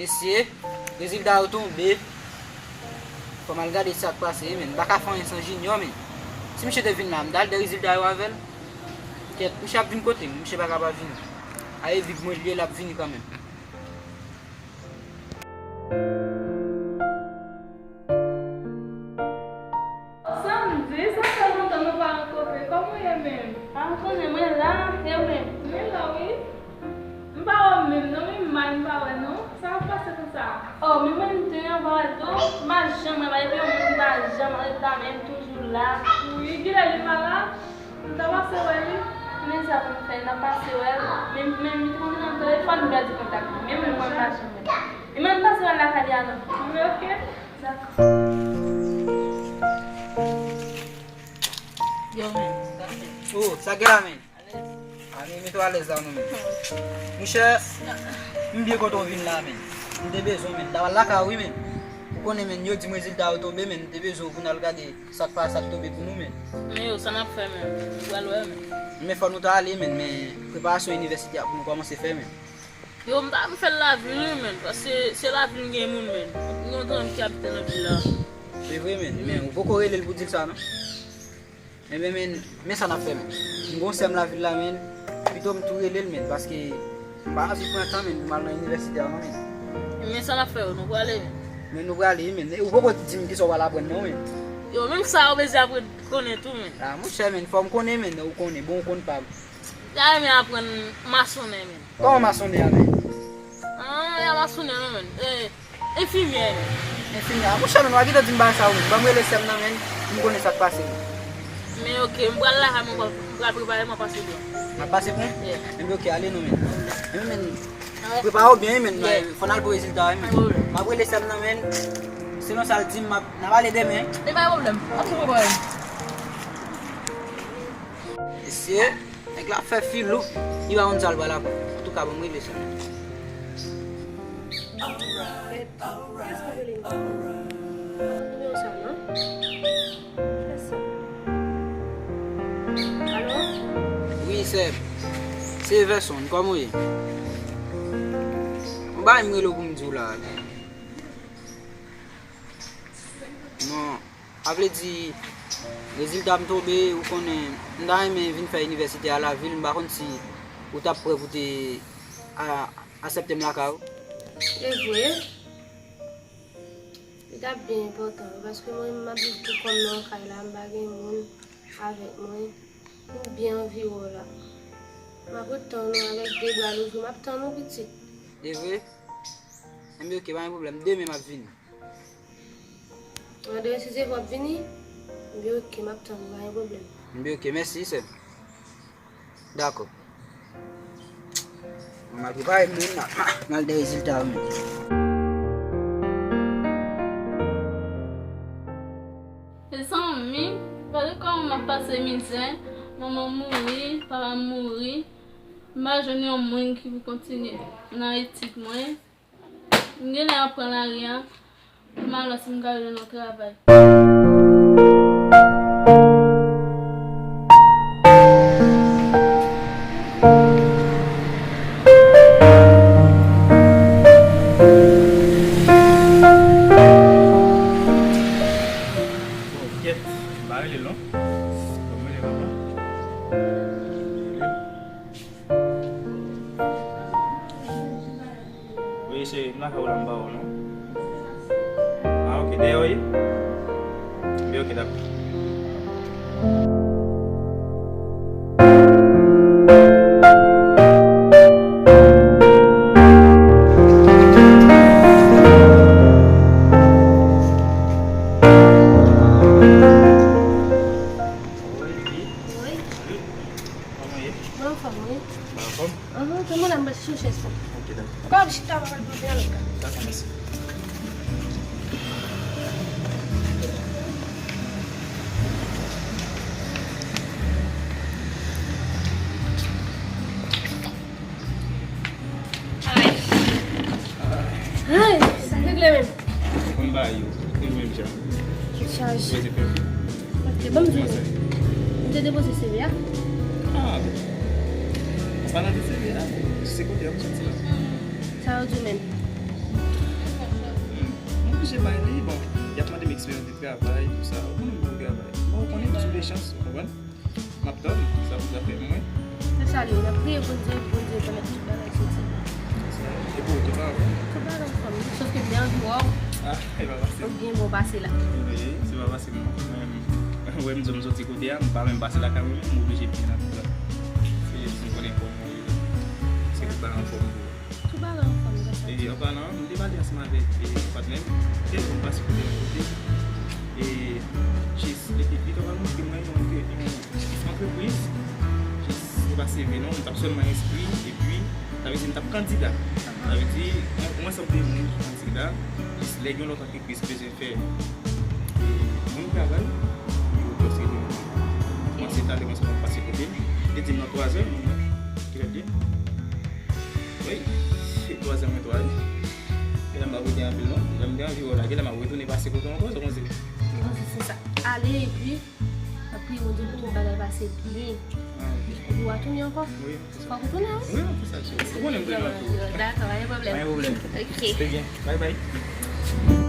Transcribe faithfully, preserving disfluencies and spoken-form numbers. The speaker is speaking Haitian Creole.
Mesye, rezilta yo tonbe. Fò m al gade sa k pase, men m pa ka fè anyen san Junior, men. Si misye te vin la, m ta al de rezilta yo avè l. Kèt, misye ap vin kote m, misye pa ka pa vini. A, e vip mwen l ye, l ap vini kanmenm. Samdi, sa fè lontan nou pa rankontre. Kòman w ye menm? A, ou konnen mwen la, e ou menm? Mwen la, wi. M pa wè w menm, non, men m mal, m pa wè, non. Sa k ap pase konsa? O, men mwen, m te anvan wè l tou. M pa janm wè l, epi yon moun m pa janm ret la, men m toujou la. Wi, genlè li malad. M ta pase wè li. Men sa pou m fè, n ap pase wè l. Men, men, m te konn nan telefòn, m pèdi kontak li. Men, men mwen, m pa janm wè l. E mwen, m pase wè l lakay li alò. Wi, oke. Dakò. Yo, men, sa fè. O, sa gen la, men? Alèz. A, men, mete w alèz la, non, men. Monchè, m byen kontan w vin la, men. M te bezwen w, men. M ta pral lakay ou, wi, men. Ou konnen, men, yo di m rezilta yo tonbe, men. M te bezwen w pou n al gade sa k pa, sa k tonbe pou nou, men. Men yo, sa n ap fè, men? Nou pral wè, men. Men fò nou ta ale, men, men preparasyon inivèsite a pou nou kòmanse fè, men. Yo, m ta vle fè l lavil, wi, men, paske se lavil gen moun, men. Gen yon zanmi ki abite nan vil la. Se vre, men, men ou poko rele l pou di l sa, non? Enben, men, men sa n ap fè, men. M gon sè m lavil la, men. Pito m tou rele l, men, paske m pa anvi pran tan, men, pou m al nan inivèsite a, non, men. Men sa n ap fè, nou prale, men. Men nou prale, men. E ou poko di m kisa w pral aprann, non, men. Yo, menm sa, ou bezwen aprann konnen tou, men. A, monchè, men, fò m konnen, men, ou konnen, bon, ou konn pa m. Sa renmen aprann masonnen, men. Kòman masonnen a, men? An, y a masonnen, non, men. E, enfimyè, men. Enfimyè. A, monchè, men, w a gentan di m bagay sa, wi. Ban m rele sè m nan, men, pou m konnen sa k pase, men. Men, oke, m pral lakay mwen, m pral, m pral prepare, m ap pase pran. M ap pase pran? Yeah. Enben, oke, ale non, men. Enben, men, prepare w byen, wi, men. Yeah. Fò n al pou rezilta, wi, men. Pa gen pwoblèm. M ap rele sè m nan, men. Selon sa l di m, m ap, n ap pale demen. E pa gen pwoblèm. Ap gen pwoblèm. Mesye, nèg la ap fè filou, li pa konn sa l pral aprann. Antouka, ban m rele sè m. Kiyès ki rele m? Nimewo sa, non? Kiyès sa? Alo? Wi, sè m. Se Everson, kòman w ye? Yon bagay m rele w pou m di w la. Non, sa vle di, rezilta m tonbe, ou konnen, m ta renmen vin fè inivèsite a lavil, m pa konn si ou t ap prè pou te a-, aksepte m lakay ou. Se vre, li t ap byen enpòtan, paske mwen, m ap viv pou kò m nan kay la, m pa gen moun avèk mwen, m byen anvi wè w la. M ap ret tann ou avèk de bra louvri, m ap tann ou, pitit. Se vre? Enben, oke, pa gen pwoblèm. Demen m ap vini. Ann, demen si Dye vle w ap vini? Enben, oke, m ap tann ou, pa gen pwoblèm. Enben, oke, mèsi, sè m. Dakò. Mwen, m al prepare m, men, m al, m al de rezilta yo, men. Mezanmi, gade kòman m ap pase mizè. Manman m mouri, papa m mouri. M pa jwenn yon moun ki pou kontinye nan etid mwen. M genlè ap pran lari a pou m al wè si m ka jwenn yon travay. Bon, kèt, m pa rele l non. Bon, m rele manman. Wi, cheri, m lakay ou la, m pa wè w non. Ah, ok, dèyè w ye? Ebyen, ok, dakò. Wi. Salut. Kòman w ye? Mwen anfòm, wi. Mwen anfòm? Ahan, tann mwen la, m pral chèche yon chèz pou ou. Ok, dakò. Ou ka ap chita, m ap al poze nan lòt kay. Dakò, mèsi. Ay, sa regle menm. Konn bagay yo, toujou menm jan. Kèt chaj. Poze pèp. Ok, ban m di w. Kòman sa ye? M te depoze C V a. Ah, bon. An palan de C V a, se kote a m soti la. Sa yo di w menm? Oblije bay li, bon, y ap mande m eksperyans de travay, tou sa. Ou konnen m bon travay. Bon, ou konnen m sou de chans, ou konprann? M ap tann, sa pou zafè mwen. Se sa li ye, n ap priye Bondye, Bondye pèmèt tout bagay soti byen. Sa, e pou ou, tout bagay? Tout bagay anfòm, wi. Sòf ke m te anvi wè w. Ah, e pa pase. Ou byen bon pase la. Wi, se pa pase mwen menm. Ou wè m di w m soti kote a, m pa menm pase lakay mwen menm, m oblije byen la tout la. Se jis m konnen kò mwen ye. Se tout bagay anfòm pou ou. Tout bagay anfòm, grasa Dye. E, an palan, m te pale ansanm avèk, e, patnè m, te di m pase kote yon kote. E, jis, li te, li te pral montre mwen yon, yon, yon antrepriz. Jis, se pa C V non, m t ap sèlman enskri, epi, sa vle di m t ap kandida. Sa vle di, yon, yon ansanm de moun ki kandida, jis lè gen yon lòt antrepriz ki bezwen fè, e, moun travay, yo pòs rele mwen. Kòmanse talè, mwen sot pase kote l. Li te di m nan twazè, moun nan, kilè l ye? Wi, se twazè mwen twazè. E la m pa kote anpil non. Jan m te anvi wè w la, gen lè m ap retounen pase kote w ankò, sa w panse? Mwen panse se sa. Ale epi, m ap priye Bondye pou tout bagay pase byen. Ah, ok. Epi w a tounen ankò. Wi, se sa. Fòk ou tounen, wi. Wi, an fè sa, cheri. Ou konnen m tounen toujou. Dakò, pa gen pwoblèm. Pa gen pwoblèm. Ok. Se byen. Bye bye.